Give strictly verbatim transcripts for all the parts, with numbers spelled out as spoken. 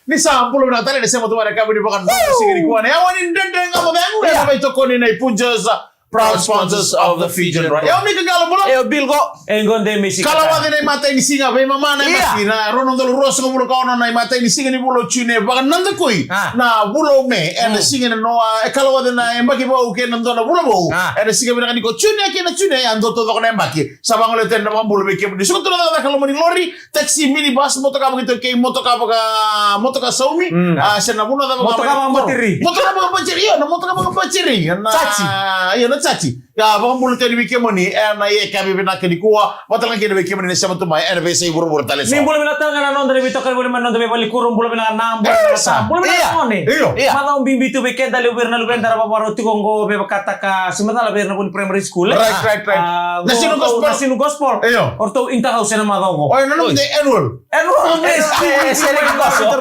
Ni sa bula vinaka tale, ni sema tu mai na yakavi ni vakanananu siga nikua. Na yawa ni Dredre Ga Mo Cegu, ena veitokoni nei Punjas, proud sponsors of the Fijian Rye. Yawa ni ka qalo bula. Yawa Bilko. E qo de me siga. Kalawaci na imatai ni siga, veimama na yabaki, na rua na udolu ruasagavulu ka ono na imatai ni siga ni vula o June, vakanadakui na vula o Me, ena siga ni noa, e kalawaci na yabaki vou kei na dua na vula vou. Ena siga vinaka nikua, June kei na June, a dua taucoko na yabaki. Sa vagolea tale na vakabula vei kemuni. Suka tu na cakacaka loma ni lori, taxi, minibus, motoka vakaitaukei, motoka vaka, motoka saumi, a, se na vanua cava. Motoka vakabatiri. Motoka vakabatiri, io, na motoka vakabatiri. Na, io, na chachi. Ia, vakabula tale vei kemuni ena yakavi vinaka nikua, vata tale ga kina vei kemuni na sema tu mai ena veiyasai vuravura tale eso. Ni bula vinaka tale ga na noda na veitokoni voli mai na noda veivalenikuro, bula vinaka na, bula vinaka sa, bula vinaka na gone. Io. Macawa bibi tu vei keda, levu vei ira na luveda ra vakarau tiko oqo, vei vakataka se macala vei ira na Vuni Primary School. Right, right, right. A, Nasinu Gospel. Nasinu Gospel. Io. O ratou inter house ena macawa oqo. Oi, na nomu de annual. Annual. E, e, e, sere ki Gospel.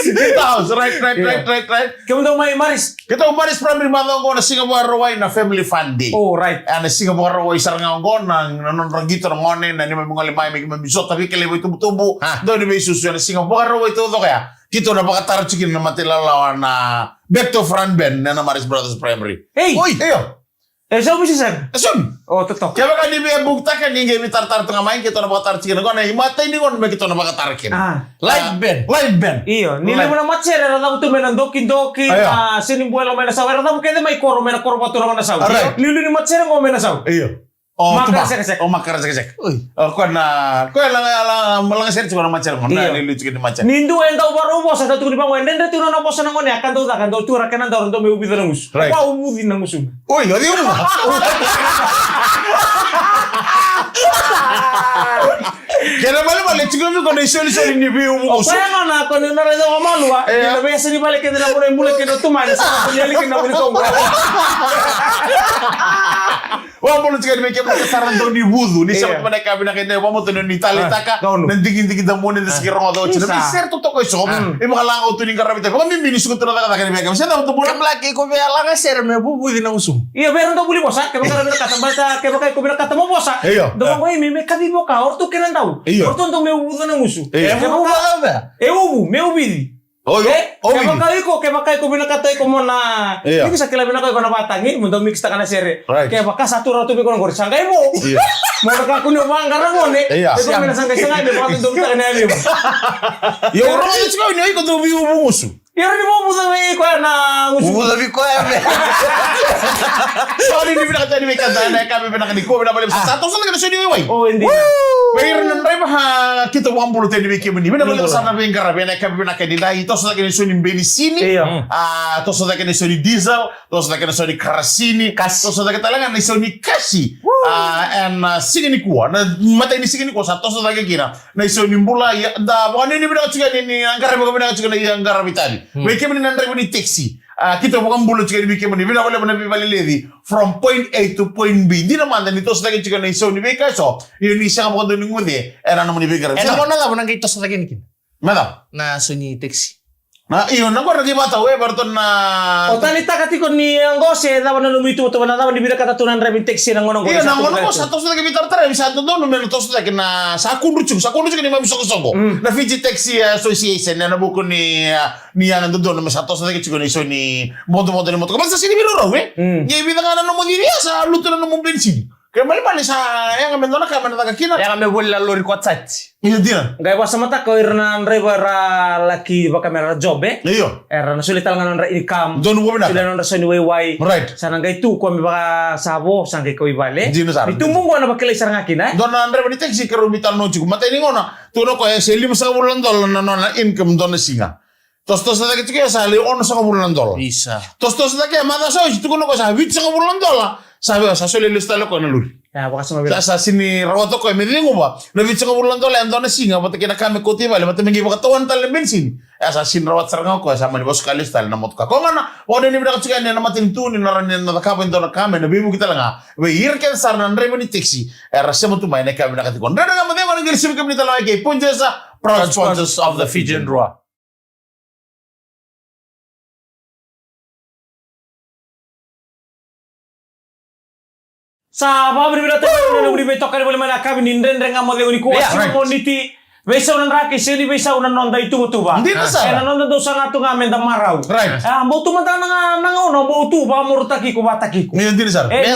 Inter house, right, right, right, right, right. Kemudou mai Maris. Keitou Maris Primary macawa oqo na siga Vakarauwai na family fun day. Oh, right. A, na siga Vakarauwai sara ga oqo na, na nodra qito na gone, na neimami gole mai, me keimami sota, veikilai, veitubutubu. A. Dau ni veisusu, ena siga Vakarauwai taucoko ya. Keitou na vakatara tiko kina na matailalawa na Back to Front Band, na, na Maris Brothers Primary. Ei! Oi! Io! E saumi se sega? E saumi. O, totoka. Kevaka ni via bukitaka, ni qai veitaratara tu ga mai, keitou na vakatara tiko kina. Qo na imatai ni gauna me keitou na vakatara kina. A. Live band. Live band. Io, ni levu na matasere era cavutu mai na Dokidoki, a, Senibuelo mai Nasau, era cavu kece mai koro, mai na koro vakaturaga Nasau. Right. Liuliu ni matasere qo mai Nasau. Io. O, Makara Sekaseka. O, Makara Sekaseka. Oi. O, koya na, koya la, la, la, lagasere tiko na matasere qo. Io. Na liuliu tiko ni matasere. Ni dua e dau vakarau vosa, sa tukuni vaqo, e dredre tu na nona vosa na gone, a ka dau caka, dau tura kena dau, dau me uvuica na gusu. Right. Vauvuci na gusu. Oi, o cei uvuca? Kena malemale tiko vei koya na isolisoli ni veiuvugusu. O koya nona, ko ni na raica o malua, e, ni na veiyasa ni vale kece na vuna i bula kei na tumani, sa na vuni ali kei na vuni kauga. Vakabula tiko yani vei kemuni sara dau ni vucu, ni sema tu mai na yakavi vinaka edai, vakabauta ni taleitaka na digidigi damuni da siki rogoca oti na veisere totoka eso. I vakalagau tu ni qaravi tale, vakabibi ni suka tu na cakacaka ni veika. Se cava tu bula? Kemula kei ko via lagasere me vuvuci na gusu. Ia, vei ira dau vuli vosa, kevaka era vinakata, baleta kevaka iko vinakata mo vosa. Io. Dau vaqo, e, me, me kacivi o ka, o ratou kena dau. Io. O ratou dau me uvuca na gusu. Io. E vuvu, e uvu, me uvici. Oi, e, oi. Kevaka iko, kevaka iko vinakata iko mo na, io, ni ko sa kila vinaka iko na vatagi, mo dau mixtaka na sere. Right. Kevaka sa tu ratou vei iko na qori, sa qai vo. Io. Mo na kakua ni o vaqara gone. Io. Iko me na sa qai sagai me vakadodonutaka na yavemu. Io, o ratou tiko ni o iko dau veiuvugusu. Io, ni mo vuca vei koya na gusu. Vuca vei koya me. Sa ni vinakata ni veika ena yakavi vinaka nikua, vinaka vakalevu. Sa toso cake na sau ni waiwai. O, e dina. Vei ira na draiva, ha, keitou vakabula tale vei kemuni. Vinaka vakalevu sara na veiqaravi ena yakavi vinaka nidai. Toso cake na sau ni benisini. Io. A, toso cake na sau ni diesel. Toso cake na sau ni karasini. Kasi. Toso cake tale ga na sau ni kasi. A, ena, a, siga nikua. Na imatai ni siga nikua sa toso cake kina na isau ni bula, ia, da vakanuinui vinaka tiko yani ni, ni qaravi vakavinaka tiko na, ia, qaravi tavi. Vei kemuni na draiva ni taxi. A, keitou vakabula tiko yani vei kemuni, vinaka vakalevu na veivakaleleci. From point A to point B. Dina mada ni toso cake tiko na isau ni veika eso. Ia ni sega vakadua ni guce ena nomuni veiqaravi. Ena gauna cava na qai toso cake yani kina? Me cava? Na sau ni taxi. Na, io, na qori na qai vakatau, e, varatou na. O taleitaka tiko ni a qo se cava na nomu ituvatuva, na cava ni vinakata tu na draiva ni taxi na gauna qo. Io, na gauna qo sa toso cake veitaratara, sa dodonu me na toso cake na, sa kudru tiko, sa kudru tiko ni mami soqosoqo. Na Fiji Taxi Association, ena vuku ni, a, ni yaga dodonu me sa toso cake tiko ni sau ni bodobodo ni motoka. Baleta sa sega ni veiraurau, e? Qai vica ga na nomu ciri, ia sa lutu na nomu benisini. Ke malimali sa yaga me dua na ka me na caka kina. Yaga me voli na lori ko chati. Io dina. Qai vakasamataka o ira na draiva era laki vaka me ra job, e? Io. Era na solia tale ga na nodra income. Donu vakavinaka. Solia na nodra sau ni waiwai. Right. Sa na qai tu koya me vaka sa vo, sa qai kau i vale. Dina sara. Ni tubu qo na vakilai sara ga kina, e? Dua na draiva ni taxi keirau veitalanoa tiko. Matai ni gauna, tukuna o koya se limasagavulu na dola na nona income dua na siga. Tosotoso cake tiko ya sa lai onosagavulu na dola. Isa. Tosotoso cake ya macawa sa oti, tukuna o koya sa vitusagavulu na dola. Sa vei, sa solia lesu tale o koya na lori. Ya, vakasama vei. Sa, sa sega ni rawata o koya me ceguva na vitusagavulu na dola e dua na siga, vata kei na ka me kauta i vale, vata me qai vakatauana tale na benisini. Ya sa sega ni rawata sara ga o koya, sa mani vasuka lesu tale na motoka. Koya ga na, vakanuinui vinaka tiko yani ena matanitu ni na rawa ni na cakava e dua na ka me na veivuke tale ga vei ira kece sara na draiva ni taxi era sema tu mai ena yakavi vinaka tiko. Dredre Ga Mo Cegu, na qai lisi vei kemuni tale ga kei Punjas, proud sponsors of the Fijian Drua. Sa vakavinavinaka tale na nomuni veitokani voli mai na yakavi ni Dredre Ga Mo Cegu nikua. Yeah, right. Sa Moniti, Veisau na draki, sega ni veisau na noda ituvatuva. Dina sara. E na noda dau saga tu ga me da marau. Right. A, bau tu mada na ga, na gauna bau tu vakamarautaki iko vakataki iko. Ni dina sara. E,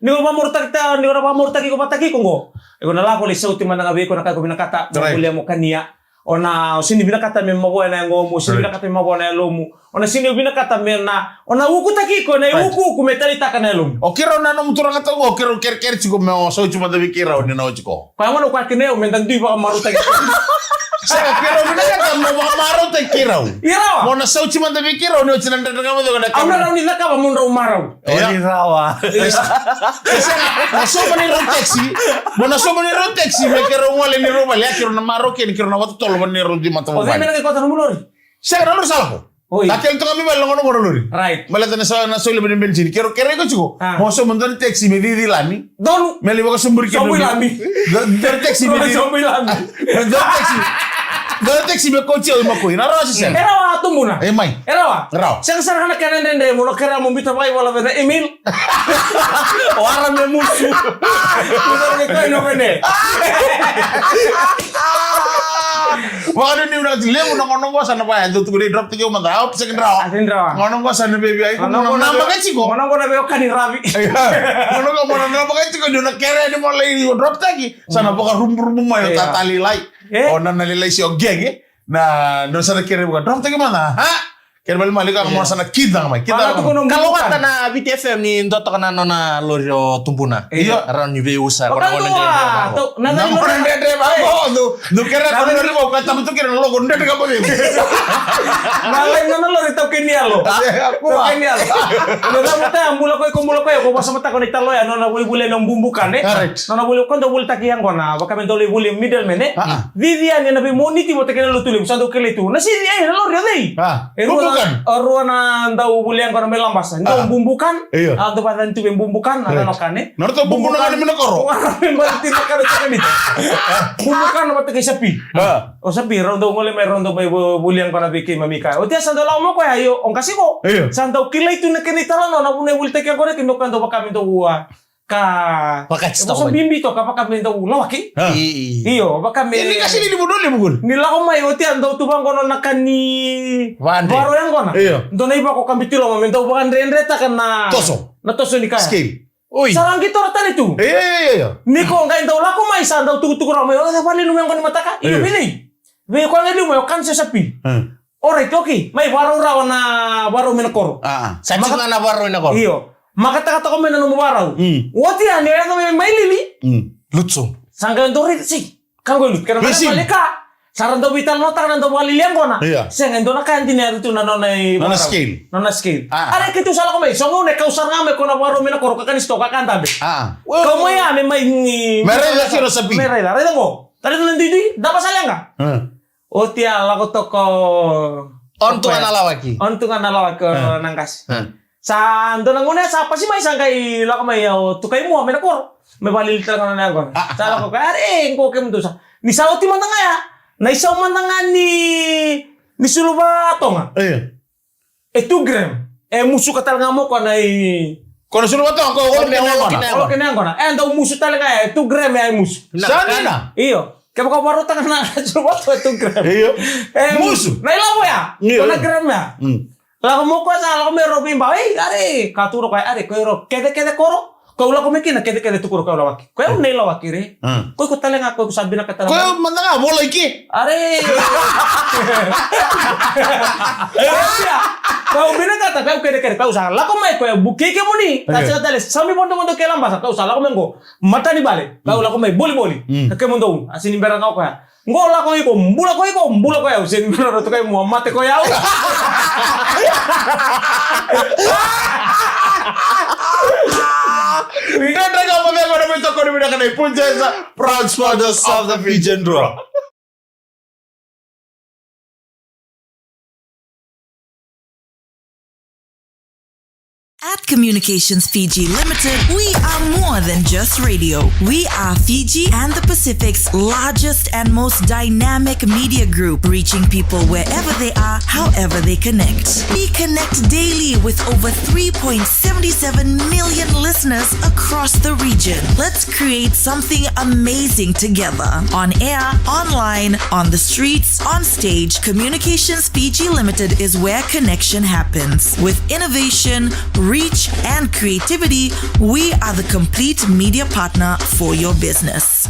ni vakamarautaki ta, ni vakamarautaki iko vakataki iko qo. Iko na lako lai sauti mada ga vei iko na ka iko vinakata, mo volia mo kania. O na, o sega ni vinakata me mavoa na yagomu, o sega ni vinakata me mavoa na yalomu. O na sega ni vinakata me na, o na ukutaki iko, na iukuuku me taleitaka na yalomu. O keirau na nomu turaga tau qo, o keirau kerekere tiko me o sauti mada vei keirau ni na oti qo. Koya gona au kaya kina au me da dui vakamarautaki. Sega, keirau vinakata mo vakamarautaki keirau. Io rawa. Mo na sauti mada vei keirau ni oti na dredre ga mo caka na. Au na rawa ni cakava mo drau marau. Io. Ni rawa. Sega, na sauma ni rau taxi. Mo na sauma ni rau taxi me keirau gole ni rau vale, a keirau na marau kei ni keirau na vatotolo vani rau di mata mo vale. O cei me na qai kauta nomu lori? Sega, na lori sa lako. Oi. Ka kele toka mai vale na gonogono lori. Right. Baleta na sa, na soli vani benjini. Keirau kerei iko tiko. A. Mo sauma dua na taxi me cici lami. Donu. Me lai vakasoburi kina. Sobu i lami. Dua na taxi me cici. Sobu i lami. Dua na taxi. Dua na taxi me kauti au i Makoi. Na rawa se sega? E rawa, Tubuna. E mai. E rawa. Rawa. Sega sara ga na kena dredre mo na kerea mo biuta vakaivola vei na email. O ara me musu. Musu me koe no vene. Vakanuinui vinaka tiko, levu na gauna qo sa na vaya, dau tukuni drop tiko mada, au pisaki drawa. Ati drawa. Gauna qo sa na veivi ai, gauna qo na vei-, gauna qo na veiwekani ravi. Gauna qo mo na namaka tiko ni o na kerea ni mo lai drop taki, sa na vakaruburubu mai o tatalailai. E? O nanalailai se o gege, na, na sa na kerea vaka drop taki mada, ha? Kena malimali ka mo sa na kida ga mai, kida ga mai. Kalougata na Viti F M ni dua toka na nona lori o Tubuna. Io. Rawa ni veiusa. Vaka dua, na nona lori dredre vaqo. Dou kerea ko na lori vaqo, ka tabu tu kina na logo dredre ka vaveiusa. Na lai nona lori taukei ni yalo. Taukei ni yalo. Nona bula ko iko, bula ko iko, vakasamataka na italo ya, nona vuli vuli na bubukan, e? Correct. Nona vuli ko dou vuli taki yaqona, vaka me dou lai vuli middleman, e? Cici yani na veimoniti vata kei na Lotulevu, sa dou kilai tu. Na cici, e, na lori o cei? A, e rua na, bubukan. O rua na dau vuli yaqona mai Labasa. Dau bubukan. Io. A, dau vacani tu vei bubukan, na nona kane. Na ratou bubu na gone mai na koro. Bubukan vata kei Sapi. A. O Sapi, rau dau gole mai, rau dau mai vo-, vuli yaqona vei keimami kaya. Oti ya sa dau lako mai koya, io, o qasi qo. Io. Sa dau kilai tu na kena italanoa, na vuna e vuli taki yaqona, kei na ka dau vaka me dau ua. Ka vaka e vosa bibi toka vaka me dau lawaki. A. I, i. Io, vaka me. Ia ni ka sili ni vanua levu qori. Ni lako mai oti a dau tu vaqo na ka ni varo yaqona. Io. Dua na ivako ka bitiloma me dau vakadredretaka na toso. Na toso ni kaya. Scale. Oi. Sa lagi tora tale tu. Io, io, io, io. Ni ko qai dau lako mai sa dau tukutuku rawa mai. O, sa vale ni yaqona ni mataka. Io, io. Vei nei. Vei ko qai liu mai o kan se Sapi. Hmm. Alright, okay. Mai varau rawa na varau mai na koro. A, a. Sa tiko ga na varau mai na koro. Io. Makataka toka mai na nomu varau. Mm. Oti ya ni o yaco mai, mai lili. Mm. Lutu. Sa qai dau raica, si. Ka qo e lutu. Kena mai ka. Sa ra dau veitalanoataka na dau vakalili yaqona. Io. Sega, e dua na ka dina e tu na nona i varau. Nona scale. Nona scale. A, a. Are keitou sa lako mai. So gauna e kau sara ga mai ko na varau mai na koro ka kani sitoa ka dabe. A, a. Kau mai ya me mai ni. Me raica kina o Sapi. Me raica. Raica qo. Raica na duidui. Daba sa leqa. A. Oti a lako toka o. On tu ga na lawaki. On tu ga na lawaki o na qase. Sa dua na gauna sa pasi mai sa qai lako mai o Tukaimua mai na koro. Me vakalili tale ga na yaqona. Sa lako ka, are, qo kemudou sa. Ni sa oti mada ga ya. Na isau mada ga ni, ni sulu vatoga. Io. E two gram. E musuka tale ga mo koya na i. Ko na sulu vatoga, ko na yaqona. Ko na yaqona. E dau musu tale ga ya, e two gram ya e musu. Sa dina. Io. Kevaka o varautaka na sulu vatoga e two gram. Io. E musu. Na ilavo ya. Io. Ko na gram ya. Mm. Lako mo koya sa lako mai rau veiba. Ei, are, ka tukuna koya, are, ko iro kecekece koro. Ko au lako mai kina kecekece tu koro ko au lawaki. Ko au nei lawaki re. Mm. Ko iko tale ga, ko iko sa vinakata na. Ko au mada ga, volai ke. Are. Ko au vinakata, ko au kerekere, ko au sa lako mai, ko au vukei kemuni. Ka sega tale, sa mi vodovodo ke Labasa, ko au sa lako mai qo. Matanivale, ko au lako mai, boliboli. Mm. Ka kemudou, a sega ni bera ga o koya. Qo lako iko, bula ko iko, bula ko yau, sega ni bera o Tukaimua, mate ko yau. Ni dredre ga mo cegu na veitokoni vinaka nei Punjeza, proud sponsors of the Fijian Drua. At Communications Fiji Limited, we are more than just radio. We are Fiji and the Pacific's largest and most dynamic media group, reaching people wherever they are, however they connect. We connect daily with over three point seven seven million listeners across the region. Let's create something amazing together. On air, online, on the streets, on stage, Communications Fiji Limited is where connection happens. With innovation, reach, and creativity, we are the complete media partner for your business.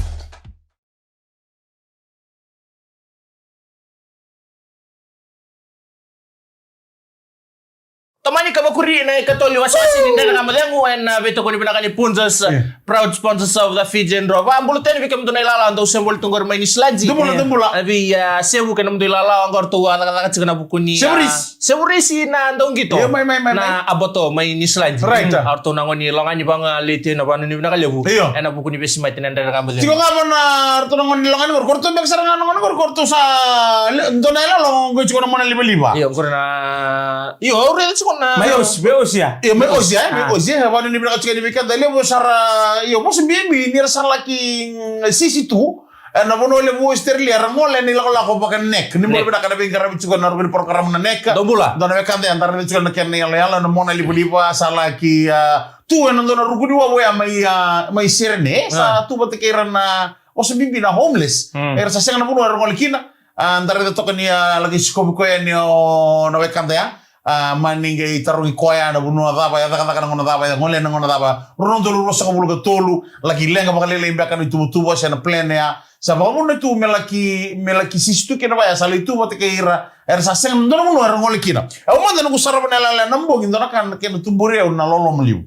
Tomani ka vakuri na ikatolu ni wasewase ni Dredre Ga Mo Cegu ena veitokoni vinaka ni Punjas, proud sponsors of the Fijian Drua. Vakabula tale vei kemudou na ilala dau se bula tu qori mai Niusiladi. Dou bula, dou bula. Na vei, ah, Sevu kei na nomudou ilala qori tou a cakacaka tiko na vuku ni, ah, Sevu Risi. Sevu Risi na dauqito. Io, mai, mai, mai, mai. Na Aboto mai Niusiladi. Right. A ratou na gone ni Logani, vagaleti na vanuinui vinaka levu. Io. Ena vuku ni veisemati na Dredre Ga Mo Cegu. Tiko ga vua na ratou na gone ni Logani qori, ko ratou beka sara ga na gone qori, ko ratou sa le-, dua na ilala qo tiko na mona livaliva. Io, qori na, io, au raica tiko na. Mai Osi, mai Osi ya. Io, mai Osi ya, mai Osi ya. Vanuinui vinaka tiko ni vei keda levu sara, io, vosa bibi ni ra sa laki, mm, sisi tu. Ena vanua levu o Australia, era gole ena ilakolako vaka NEC. Ni bula vinaka na veiqaravi tiko na ruku ni porokaramu na NEC. Dou bula. Dua na wekada ya, da raica tiko na kena iyaloyalo, na mona livaliva, sa laki, ah, tu ena dua na ruku ni wavu ya mai, ah, mai Sydney. Sa tu vata kei ira na, vosa bibi na homeless. Era sa sega na vanua era gole kina. Ah, da raica toka ni, ah, laki sikovi koya ni o na wekada ya. Ah, mani qai tarogi koya na vanua cava, e cakacaka na gauna cava, e gole na gauna cava. Rua na udolu ruasagavulu ka tolu, laki leqa vakalailai beka na ituvatuva se na plan ya. Sa vakavuna tu me laki, me laki sisi tu kina vaya, sa lai tu vata kei ira. Era sa sega na dua na vanua era gole kina. Au mada noqu sarava na yalayala ena bogi, dua na ka na kena tuburi au na loloma levu.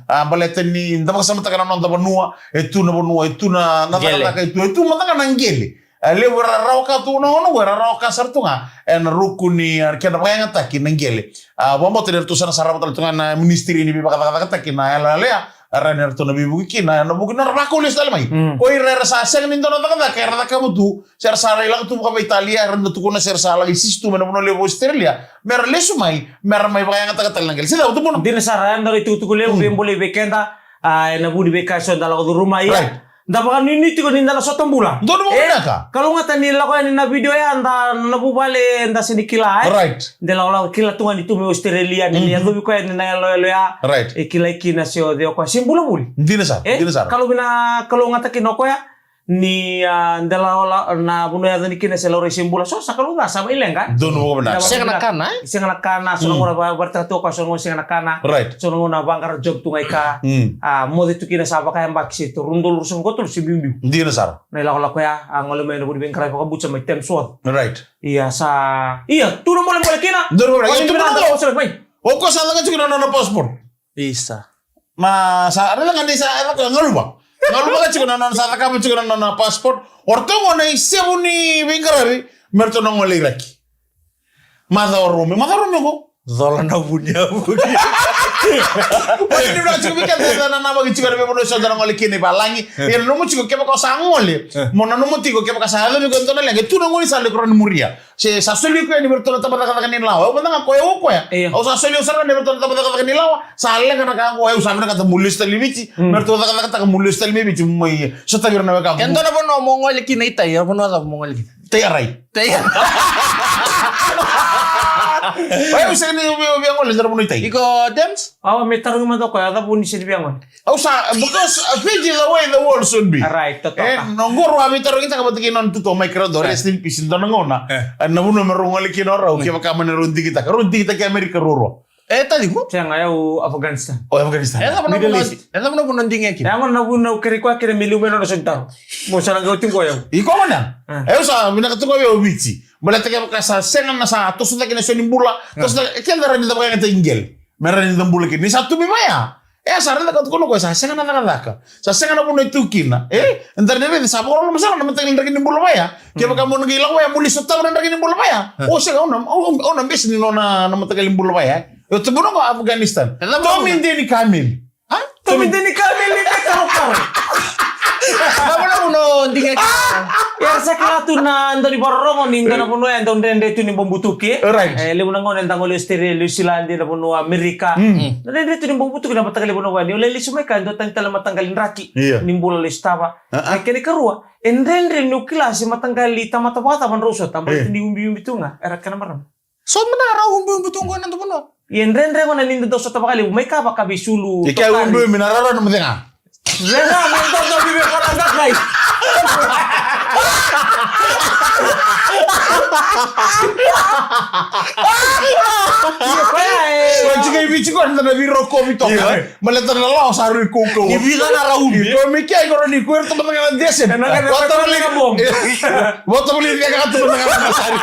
Ah, baleta ni da vakasamataka na noda vanua, e tu na vanua, e tu na, na cakacaka, e tu, e tu mada ga na qele. E levu era rawa ka tu na gauna qo, era rawa ka sara tu ga ena ruku ni, ah, kena vakayagataki na qele. Ah, vakabauta ni ratou sa na sarava tale tu ga na ministry ni veivakacakacakataki na yalayala ya, e rawa ni ratou na veivuke kina ena vuku ni nodra vakau lesu tale mai. Ko ira era sa sega ni dua na cakacaka era cakava tu, se ra sa lai lako tu vakaveitalia, era dau tukuna se ra sa laki sisi tu mai na vanua levu o Australia, me ra lesu mai, me ra mai vakayagataka tale na qele. Se cava, Tubuna? Dina sara, ya na nodra itukutuku levu, veibolei vei keda, ah, ena vuku ni veika eso da lako curuma, ia. Right. Da vakanuinui tiko ni da na sota bula. Donu mo vinaka. Kalougata ni lako yani na video ya, da na vuvale da sega ni kila, e? Right. Da lakolako kila tu ga ni tu mai Australia, ni yacovi koya ni na yaloyalo ya. Right. E kilai kina se o cei o koya, se bula voli. Dina sara, dina sara. Kalou vina, kalougata kina o koya. Ni, ah, da lakolako na vanua e yaco ni kina se laurai se bula. So sa kalou ca, sa vaileqa. Donu mo vinaka. Sega na kana, e? Sega na kana, so na gauna va-, varetaka tu o koya, so na gauna sega na kana. Right. So na gauna vaqara job tu ga i ka. Ah, moce tu kina sa vakayabaki se tu rua na udolu ruasagavulu ka tolu se biubiu. Dina sara. Na ilakolako ya, a gole mai na vuni veiqaravi vakabuca mai Tamsworth. Right. Ia sa, ia, tu na bolebole kina. Donu mo vinaka. Ia, tu na bolebole. Mai. O koya sa caka tiko na nona passport. Isa. Na sa, raica ga ni sa, e caka galuva. Galuva ga tiko na nona, sa cakava tiko na nona passport. O ratou gona i Sevu ni veiqaravi, me ratou na gole i Raki. Macawa Rome, macawa Rome qo. Cola na vuni a vuni. Oi, ni vinaka tiko vei keda na, na, na vaki tiko na veivanua eso da na gole kina i valagi. Ia nanuma tiko kevaka o sa gole. Mo nanuma tiko kevaka sa yacovi iko e dua na leqa, e tu na gone sa lai koro ni muria. Se sa soli koya ni vei ratou na tabacakacaka ni lawa. Au vata ga koya, au koya. Io. Au sa soli au sara ga ni vei ratou na tabacakacaka ni lawa. Sa leqa na ka qo, au sa vinakata mo lesu tale i Viti. Mm. Me ratou cakacakataka mo lesu tale mai Viti, mo mai sotavi ira na weka. E dua na vanua mo gole kina i tai, e vanua cava mo gole kina? Tai Arai. Tai Arai. Oi, au sega ni via, via gole e dua na vanua i tai. Iko, Dems? Au a mai tarogi mada o koya, cava ni sega ni via gole? Au sa, because, uh, Fiji the way the world should be. Right, totoka. E, na qori au a veitarogi taka vata kei na nona tutu o Mike Rado, rest in peace, dua na gauna. E. E, na vanua me rau gole kina o rau, kevaka mani rau digitaka. Rau digitaki Amerika ruarua. E, taliqu? Sega, o yau Afghanistan. O, Afghanistan. E, cava na vanua, e cava na vanua digitaki? E, au na vanua kerei koya kina me liu mai nona soni taro. Mo sa na qai oti qo o yau. Iko gona? E. E, au sa vinakata tiko o yau Viti. Baleta kevaka sa sega na sa toso cake na soni bula, toso cake, e keda rawa ni da vakayagataki qele. Me rawa ni da bula kina. Ni sa tu mai vaya. E, sa raica ka tukuna o koya, sa sega na cakacaka. Sa sega na vanua e tu kina. E, e dara ni raica, sa vakaloloma sara na mataqali draki ni bula vaya. Kevaka mo na qai lako vaya, mo lai sotava na draki ni bula vaya. O sega, au na, au, au na bese ni nona na mataqali bula vaya. E, o Tubuna qo Afghanistan. Tommy Deni Kameli. A? Tommy Deni Kameli, me karokaro. Cava na vanua o digitaki? Era sa kila tu na dau ni vakarorogo ni dua na vanua e dau dredre tu ni bau butuki. Right. E, levu na gauna e dau gole Australia, New Zealand, na vanua Amerika. Mm. Na dredre tu ni bau butuki na mataqali vanua ni o lai lesu mai ka e dua tani tale mataqali draki. Ia. Ni bula lai sotava. Ah, ah. E kena ikarua, e dredre ni o kila se mataqali tamata vakacava drau sota, baleta ni ubiubi tu ga era kena marama. So mada rau ubiubi tu qo na dua vanua. Ia e dredre gona ni dau sota vakalevu mai ka vakaveisulu. E ke tokani. Ubiubi na rara na mucega. Vega, me dau dau bibi kola dakai. Ia koya e. Sa jika i Viti koya na viro kovi toka. Ia. Baleta na lawa sa rui kaukauwa. Ni vica na raubi. Ko mi kia i koro ni kuer tu mataka na desen. E na ka na Vota ka voli. Voli ka bom. Vota voli via ka tu mataka na sari.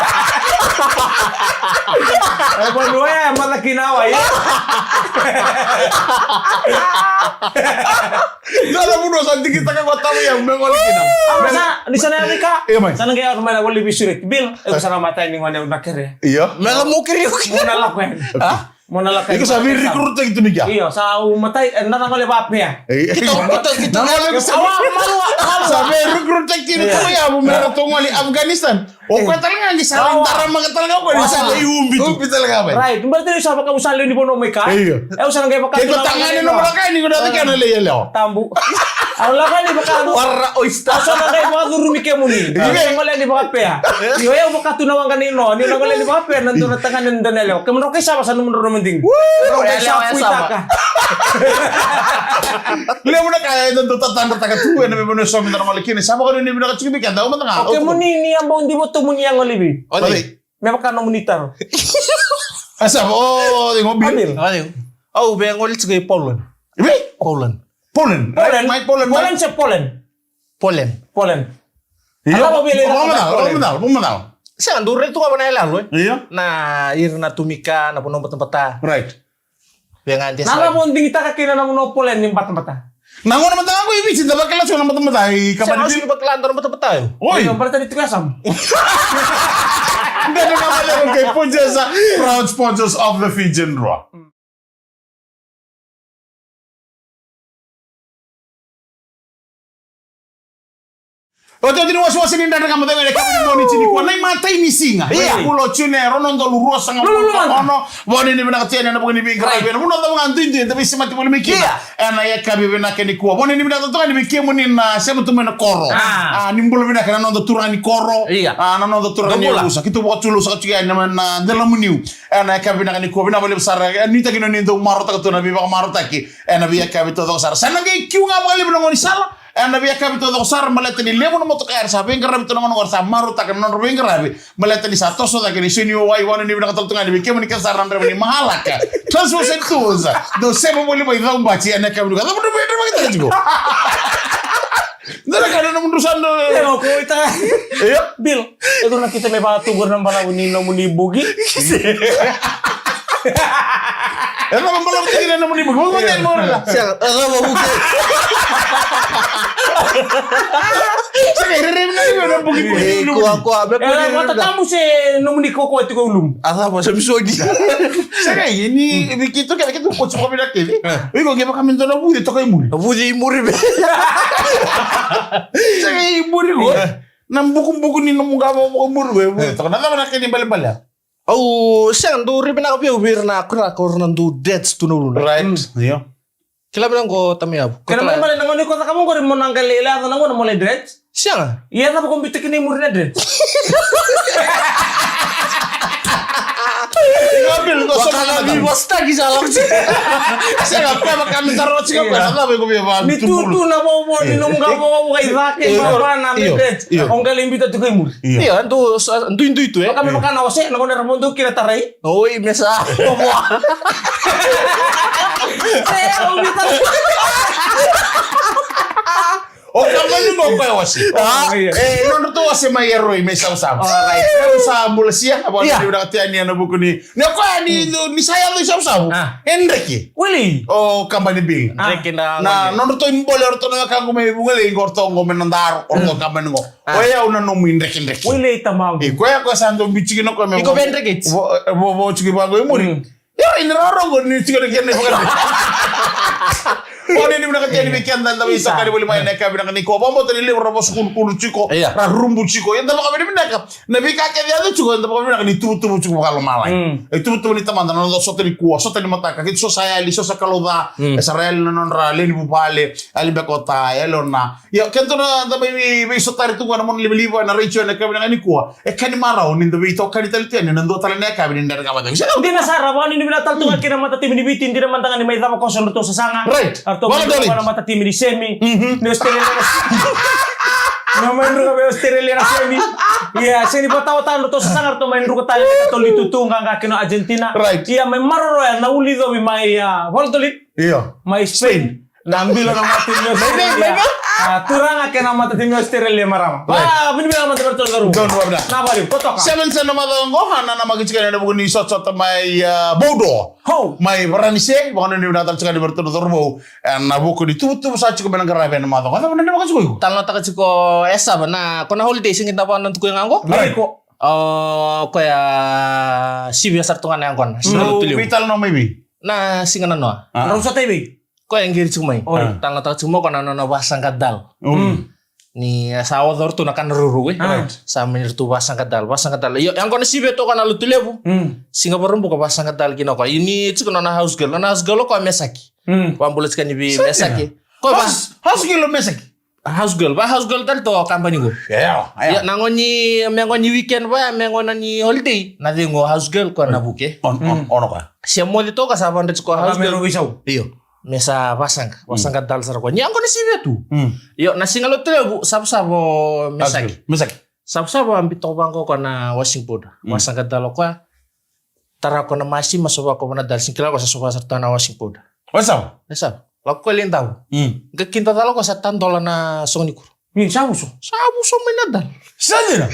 E vanua ya, e mataka kina wa, ia. Dua na vanua sa digitaka ko tamu ya, me gole kina. Ama sa, ni sa na ya vika. Ia mai. Sa na qai ya, mai na gole visure. Bill, e sa na matai ni gone na kere. Ia. Me la mo kere, okay. Mo na lako yani. Ha? Mo na lako. Iko sa vei recruit taki tu ni kia? Io, sa au matai, e, na na gole vapea. Ei. Kita, kita, kita. Na gole sa. Awa, malua, malua. Sa vei recruit taki tu ni kia, mo mera tu gole Afghanistan. O koya tale ga ni sa lai dara maka tale ga o koya ni sa lai ubi tu. Ubi tale ga mai. Right, baleta ni sa vaka au sa lewe ni vanua mai ka. Io. E au sa na qai vaka. Ke ko tagane na maka ni ko na vaka na lei yalewa. Tabu. Au lako ni vaka. Wara oyster. Au sa na qai vakacurumi kemuni. Io. Au sa gole ni vakapea. Io, e au vaka tu na waqa ni no. Ni na gole ni vakapea na dua na tagane na dua na yalewa. Kemudrau kai sava sa nomudrau na madigi. Woo, yalewa ya sava. Levu na ka e dau tatadrataka tu ena veivanua eso me da na gole kina. Sa vakanuinui vinaka tiko vei keda, au mada ga. O kemuni ni a bau diva tu muni a gole vei. O cei? Me vaka nomuni taro. A sa, o, o cei, o Bill? Bill. O cei? Au via gole tiko i Poland. Vei? Poland. Poland. Poland. Right, mai Poland, mai. Poland se Poland? Poland. Poland. Io. Alava vei le. Vamos lá, vamos lá, vamos lá. Sega, dou rai tu ga vana yaloyalo, e? Io. Na ira na tomika, na vanua batabata. Right. Vei ga de sa. Na cava o digitaka kina na vanua o Poland ni batabata? Na gauna mada ga qo i Viti da vakila so na batabata i Kabani. Sega, Viti. Au sega ni vakila dua na batabata, io. Oi. Io, baleta ni tiko e yasamu. Dede na vale ko kei Pojesa, proud sponsors of the Fijian Drua. Otioti ni wasewase ni Dredre Ga Mo Cegu ena yakavi ni Moniti nikua, na imatai ni siga. Io. Vula o June, rua na udolu ruasagavulu ka ono. Vakanuinui vinaka tu yani ena vuku ni veiqaravi ena vanua cava ga duidui eda veisemati voli mai kina. Io. Ena yakavi vinaka nikua, vakanuinui vinaka tu yani vei kemuni na sema tu mai na koro. A. A, ni bula vinaka na noda turaga ni koro. Io. A, na noda turaga ni yavusa. Keitou vakatulou saka tiko yani na, na delamuniu. Ena yakavi vinaka nikua, vinaka vakalevu sara. E nuitaki ni o ni dau marautaka tu na veivakamarautaki ena veiyakavi taucoko sara. Sa na qai kiu ga vakalevu na gaunisala ena veiyakavi taucoko sara, baleta ni levu na motoka era sa veiqaravi tu na gauna qo, era sa marautaka na nodra veiqaravi, baleta ni sa toso cake na isau ni wai. Vakanuinui vinaka tale tu ga yani vei kemuni kece sara na draiva ni Mahalaka Transfer Centres. Dou sema voli mai Caubati ena yakavi nikua. Cava dou veiqaravi tiko? Dua na ka na nomudru sa dau. Io, ko ita. Io. Bill, e dua na kita me vakatubu na balavu ni nomuni bogi. E cava balavu tiko na nomuni bogi? Mo vata mo na. Sega, e cava bogi? Sega, e rere na iko na bogi. Bogi, bogi. Kua, kua, me bogi. E vata tabu se nomuni koko e tiko ulumu. A cava se misogi. Sega, ni, ni keitou kece, keitou koti ko vina kece. E. Iko ke vaka me dua na vuci toka i muri. Vuci i muri me. Sega i muri ko. E. Na bukubuku ni nomu qavokavoka muri ko, e vuci toka. Na cava na kena ibalebale? Au sega, dou rai vinaka vei au vei ira na kuraka, o ira na dau dreads tu na uluna. Right, io. Kila vinaka qo, tama yavu. Kena ibalebale na gauna iko cakava qori mo na qai lai yaco na gauna mo lai dreads. Sega. Ia cava ko biuta kina i muri na dread? Iko Bill, iko sa na vivosotaki sa lako. Sega, koya vaka me taro tiko koya, na cava iko via va. Ni tutu na vovo ni nomu qavokavoka i cake, vava na dread. Io. O qai lai biuta tiko i muri. Io. Io, dou sa duidui tu, e. Vaka me vaka na ose, na gauna era vodo kina tarai. Oi, me sa. Vovo. Se, o biuta. O kabani qo koya wase. A? E, nodratou wase mai Eroi, mai Savusavu. All right. E, au sa bulasia, a vakanuinui vinaka tu yani ena vuku ni. Ni o koya ni, ni sa yaco i Savusavu. A. E dreke. Wili. O kabani Bill. A. Dreke na. Na, nodratou ibole, o ratou na wekaqu mai Vugalei, qo ratou qo mai Nadaro, o ratou kabani qo. A. O yau na nomu idrekidreki. Wili tamaqu. E, koya, koya sa dau biuti kina o koya me. Iko vei dreke. Vo, vo, vo tiko vaqo i muri. Mm. Ia, ni rorogo ni tiko na kena ivakarau. O ni ni vinaka tiko ni vei keda da vei sokani voli mai na yakavi vinaka nikua. Vakabauta ni levu ra vosa kulukulu tiko, ra rubu tiko. Ia da vakavinavinaka na veika kece yaco tiko, da vakavinavinaka ni tuvatuva tiko vakalomalagi. E tuvatuva ni tamada na noda sota nikua, sota ni mataka, kei so sa yali, so sa kalou ca, e sa ra yali na nodra lewe ni vuvale, yali beka o ta, yali o na. Ia, keda na da mai vei, veisotari tu ga na mona livaliva, na retio na yakavi vinaka nikua. E ka ni marau ni da veitokani tale tu yani na dua tale na yakavi ni da reka vata. Dina sara, vaka ni vinaka tale tu ga kina matatimi ni Viti, dina mada ga ni mai cava koso na ratou sasaga. Right. Ratou mai druka na matatimi ni semi. Ni Australia na semi. Na mai druka vei Australia na semi. Ia, sega ni vataotaka na ratou sasaga, ratou mai druka tale na katoli tutu ga ga kina Argentina. Right. Ia, mai maroroya na uli covi mai, a, Valladolid. Io. Mai Spain. Na bilo na matatimi ni Australia. A, turaga kei na matatimi ni Australia marama. Right. A, vinaka mada vei ratou na cauravou. Donu vabina. Na vale, ko toka. Seven sa na macawa qo, a, na namaki tiko na vuku ni sotasota mai, a, Bordeaux. Ho. Mai Varanise, vakanuinui vinaka tale tiko ni vei ratou na cauravou. E, na vuku ni tuvatuva sa tiko mai na qaravi ena macawa qo. Cava na vakatiko iko? Talanoataka tiko e sava na, ko na holiday sigi na vana tuku e ga qo. Right. O koya sivia sara tu ga na yaqona. Sina lotu levu. Veitalanoa mai vei? Na siga na noa. A. Rau sa tai vei? Koya e qiri tiko mai. Oi. Talanoataka tiko mai o koya na nona vasaqadal. Ni sa oca o ratou na kana rourou, e. Right. Sa mani ratou vasaqadal, vasaqadal. Io, yaqona sivia toka na lotu levu. Siga Vakaraubuka vasaqadal kina o koya. Ia ni tiko nona house girl. Nona house girl o koya Mesaki. Vabula tiko ni vei Mesaki. Koya va- House, house girl o Mesaki. House girl, va house girl tale tu o kabani qo. Io, io. Ia, na gauna ni, me gauna ni weekend va, me gauna ni holiday. Na cegu o house girl koya na vuke. On, on, on o koya. Se moce toka sa vadreti koya house girl. Io. Me sa vasaqa, vasaqa dal sara koya. Ni yaqona sivia tu. Io, na siga Lotulevu, savasava o Mesaki. Mesaki. Savasava a biu toka vaqo koya na washing powder. Vasaqa dal o koya. Tara koya na masima, sova koya va na dal, sega ni kila koya sa sova sara tu na washing powder. Wasava? Wasava. Lako koya lai davo. Qai kida cala koya sa tadola na sogo ni kuro. Ni sa vuso? Sa vuso mai na dal. Sa dina?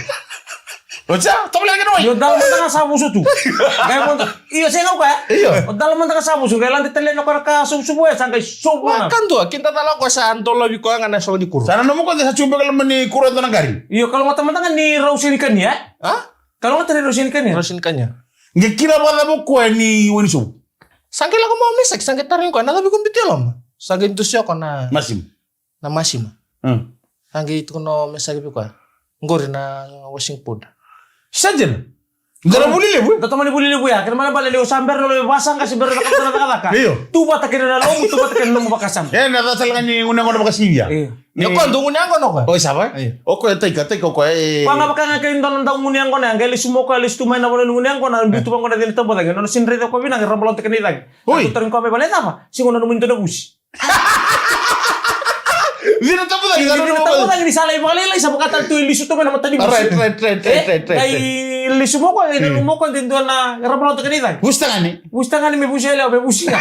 Oca, tovolea kena wai. Io, dal mada ga sa vuso tu. Qai mada, io, sega koya. Io. O dal mada ga sa vuso, qai lade tale na koya na ka sovusovu e, sa qai sovu na. Kadua, kida cala koya sa dolavi koya ga na sogo ni kuro. Sa nanuma koya sa tiko beka loma ni kuro e dua na qari. Io, kalougata mada ga ni rau sega ni kania, e? A? Kalougata ni rau sega ni kania. Rau sega ni kania. Qai kila vakacava o koya ni wai ni sovu? Sa qai lako mai o Mesaki, sa qai tarogi koya, na cava iko biuta e loma? Sa qai dusia o koya na masima. Na masima. Sa qai tukuna o Mesaki vei koya, qori na washing powder. Sa dina? Dua na vuli levu, e? Dua tomani vuli levu ya, kena ibalebale ni o sa bera na lotu vasaqa se bera na cakacaka. Io. Tu vata kei na lomamu, tu vata kei na nomu vakasama. E, na cava tale ga ni gunu yaqona vakasivia? Io. Ni o koya dau gunu yaqona o koya. Oi, sa va? Io. O koya taika, taika o koya, e. Koya ga vaka ga kei dua na dau gunu yaqona, qai lesu mai o koya, lesu tu mai na vanua ni gunu yaqona, biu tu vaqo na cina tabu cake, nona sega ni raica o koya vinaka, qai rabalautaka na i cake. Oi. Qai tarogi koya mai vale, cava? Sega, nona nomuni dua na vusi. Cina tabu cake, cina tabu cake, ni sa lai vakalailai, sa vaka tale tu e lesu tu mai na mata ni vusi. Right, right, right, right, right, right. Qai lesu mai o koya, qai nanuma o koya de dua na rabalautaka na i cake. Vusi tagane. Vusi tagane me vusi yalewa, me vusi ga.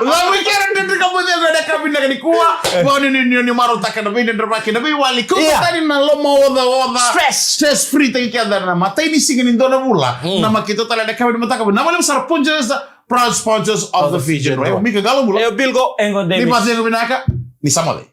Lako i kera dredre ka moce ga na ka vinaka nikua. Vakanuinui ni marautaka na veidredrevaki, na veiwali. Kauta tani na lomaocaoca. Stress. Stress free taki keda na matai ni siga ni dua na vula. Na makita tale na ka vinaka mataka. Na vale sara sponsors, proud sponsors of the Fijian Rai. Mika Galabula. E o Bilgo. Engo Davis. Ni vacegu vinaka. Ni sa moce.